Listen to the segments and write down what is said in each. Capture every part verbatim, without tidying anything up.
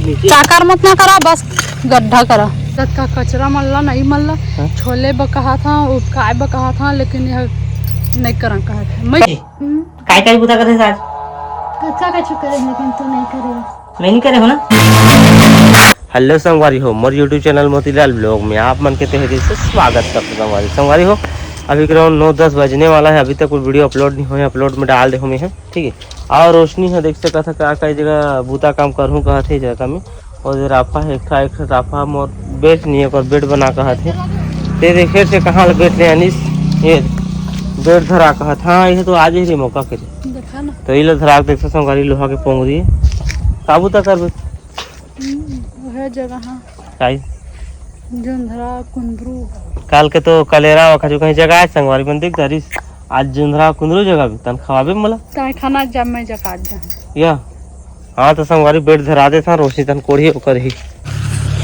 चाकर मत ना करा, बस गड्ढा करा। जतका कचरा मन ला नहीं मन ला हाँ? छोले बर कहा था, उपकाए बर कहा था, लेकिन यह नहीं करन कहा था। मैं ए, हम्म। काय काय बुता करे आज? कतका कछु करे, लेकिन तू नहीं करे। मैं नहीं करे हो ना। हेलो संगवारी हो, मोर YouTube चैनल मोतीलाल ब्लॉग में आप मन के तहे दिल से स्वागत करते संगवारी। संगवारी हो, अभी करीब नौ दस बजने वाला है, अभी तक वो वीडियो अपलोड नहीं हुए, अपलोड में डाल दे हूँ मैं, ठीक है। और रोशनी है, देख सकत है का, का जगह बूता काम करहूँ कहत है जगह में। और ये राफा है, एक ठा, एक ठा राफा मोर बेड नहीं है, ओकर बेड बना कहत है। ते देख फिर से कहाँ ले बेड ले आनिस, ये बेड धरा कहत। हाँ, ये तो आज ही रे मौका के रे। देखा ना। तो ये लो धरा के देख सकत संगवारी लोहा के पोंगरी। का बूता करबे? हम्म, वह जगह हाँ। काई? जोंधरा, कुंदरू। काल के तो कलेरा व खजू कहीं जगह है संगवारी मन देख धरिस। आज जोंधरा कुंदरू जगह भी तन खवाबे मोला। तय खाना जब मैं जका जा। या। हाँ तो संगवारी बेड धरा देता, रोशनी तन कोढ़ी ओकर ही।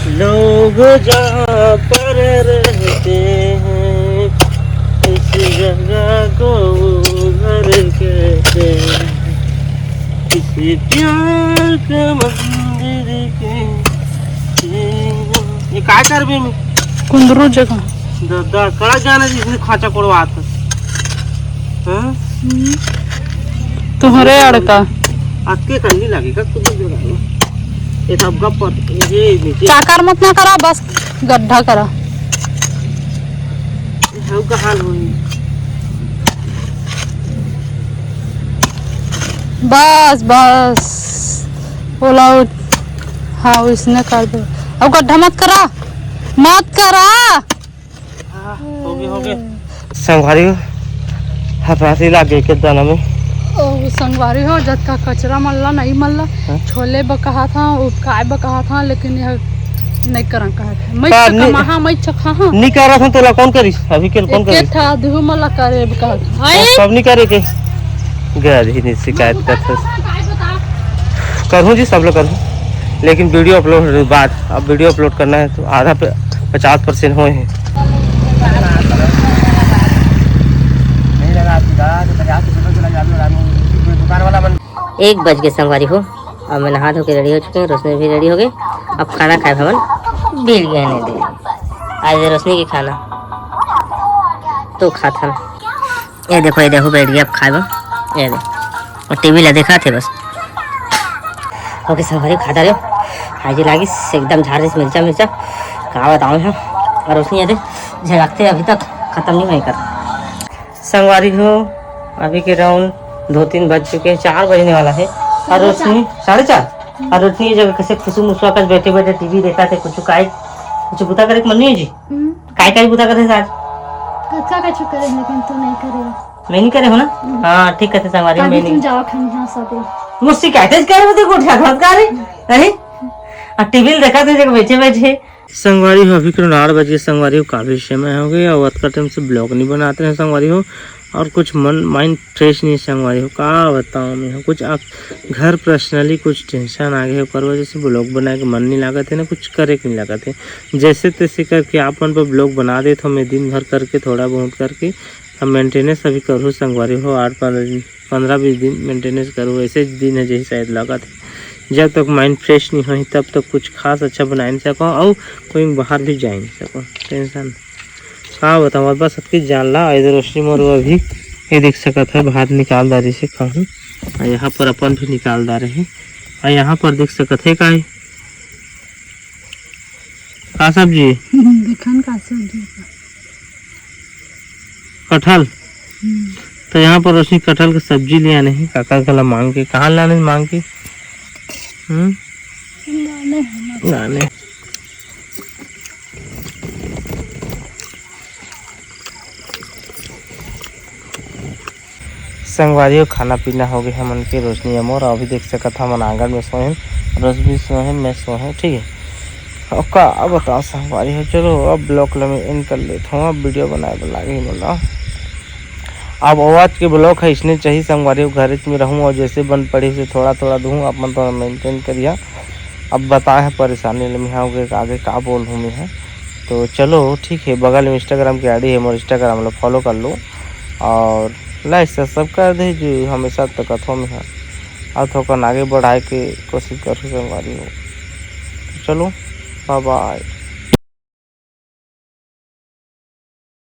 लोग जहाँ पर रहते हैं, इस जगह को घर कहते हैं। किसी प्यार के मंदिर के ये काय करबे में? कुंदरू जगह। दादा, कड़ा जाना जिसने खांचा कोड़वात। हाँ? हम्म। तुम्हारे अड़का। अतके कहीं नहीं लगेगा कुंदरू जगह। ये सब गप पर, ये नीचे। चाकर मत ना करा, बस गड्ढा करा। ये सब का हाल होई। बस, बस। ओला उठ। हाँ, उसने कर दो। अब गड्ढा मत करा। मत करा। हाँ, हो गए, हो गए। संगवारी हो, हथरासी लाग गई के दाना में। ओ, संगवारी हो, जतका कचरा मन ला, नहीं मन ला, हाँ? छोले बर कहा था, उपकाए बर कहा था, लेकिन यह नहीं करन कहा था। मैं का चखा नहीं महा, मैं चखा हाँ। नहीं कर रहा था, तोला कौन करी? अभी के कौन एक करी? एक ठा दिहु मन ला करे बर कहा था। आए? सब नहीं करे के। गया जी, नहीं शिकायत करते। करहूँ जी, सब लोग करहूँ, लेकिन वीडियो अपलोड होने के बाद, अब वीडियो अपलोड करना है तो आधा पे, पचास परसेंट होए हैं। एक बज के संगवारी हो, अब मैं नहा धो के रेडी हो चुके हैं, रोशनी भी रेडी हो गई। अब खाना खाए हमन बीड़ गहने दे, आज रोशनी के खाना तो खाथन। ये देखो, ये देखो, बैठ गया अब खाए बर। ये दे, और टीवी ला देखा थे बस। ओके संगवारी, खाता रहो। आज लागिस एकदम झार दिस मिर्चा, मिर्चा। का बताऊँ हम? और रोशनी ये दे, झगकते अभी तक खत्म नहीं होए कर। संगवारी हो, अभी के राउंड दो तीन बज चुके हैं, चार बजने वाला है। और रोशनी, साढ़े चार। और रोशनी ये जगह कैसे खुसू मुसुआ कर बैठे बैठे टीवी देखा थे, कुछ काई, कुछ बुता करे के मन नहीं है जी? हम्म। काय काय बुता करथे आज? कतका कछु करे, लेकिन तू नहीं करे। मैं नहीं करे हो ना? हम्म। हाँ, ठीक कहते संगवारी, कभी मैं तुम नहीं। जाओ खान यहाँ सब। मुझसे कहते कर वो तो गोठिया खात का रे? नहीं? आ टीवी देखा थे जब बैठे बैठे। संगवारी हो, अभी करीब आठ बज के संगवारी हो, काफी समय हो गया और अतका टाइम से ब्लॉग नहीं बनाते हैं संगवारी हो। और कुछ मन, माइंड फ्रेश नहीं है संगवारी हो, का बताऊँ मैं, कुछ आप घर पर्सनली कुछ टेंशन आ गए, ओकर वजह से ब्लॉग बनाए के मन नहीं लागत है ना, कुछ करे के नहीं लागत है। जैसे तैसे करके आप मन पर ब्लॉग बना देत हूँ मैं, दिन भर करके, थोड़ा बहुत करके। अब मेंटेनेंस अभी करूँ संगवारी हो, आठ पंद्रह दिन, पंद्रह बीस दिन मेंटेनेंस करूँ, ऐसे दिन है जही शायद लागत है। जब तक माइंड फ्रेश नहीं होही तब तक कुछ खास अच्छा बना नहीं सको और कोई बाहर भी जा नहीं सको। टेंशन का बताऊँ, बस सबकी जान ला। इधर रोशनी मोर अभी ये देख सकत है, भात निकाल डारे से कहूँ, और यहाँ पर अपन भी निकाल डारे है, और यहाँ पर देख सकत है का है? का सब्जी? देखन का सब्जी? कटहल। हम्म। तो यहाँ पर रोशनी कटहल की सब्जी ले आने हैं, काका कला मांग के, कहाँ लाने मांग के? हम्म? लाने हैं ना। लाने। संगवारी हो, खाना पीना हो गए हमन के, रोशनी अमोर, अभी देख सकत हमन आंगन में सोहे, रोशनी सोहे, मैं सोहे, ठीक है। अब का, अब बताओ संगवारी हो, चलो अब ब्लॉग ल मैं एंड कर लेता हूँ, अब वीडियो बनाए बर लागे मोला। अब आवाज के ब्लॉग है इसने चाहिए संगवारी हो, घर में रहूँ और जैसे बन पड़ी से थोड़ा थोड़ा दूँ, आप मन तो मेंटेन करिया। अब बताए हैं परेशानी ले, मैं आगे, आगे का बोल हूँ मैं। तो चलो ठीक है, बगल में इंस्टाग्राम के आईडी है मोर, इंस्टाग्राम लो फॉलो कर लो और लाइक सब्सक्राइब कर दे, जो हमेशा तक कथों में है। और थोकन आगे बढ़ाए के कोशिश करूँ संगवारी हो। चलो, बाय बाय।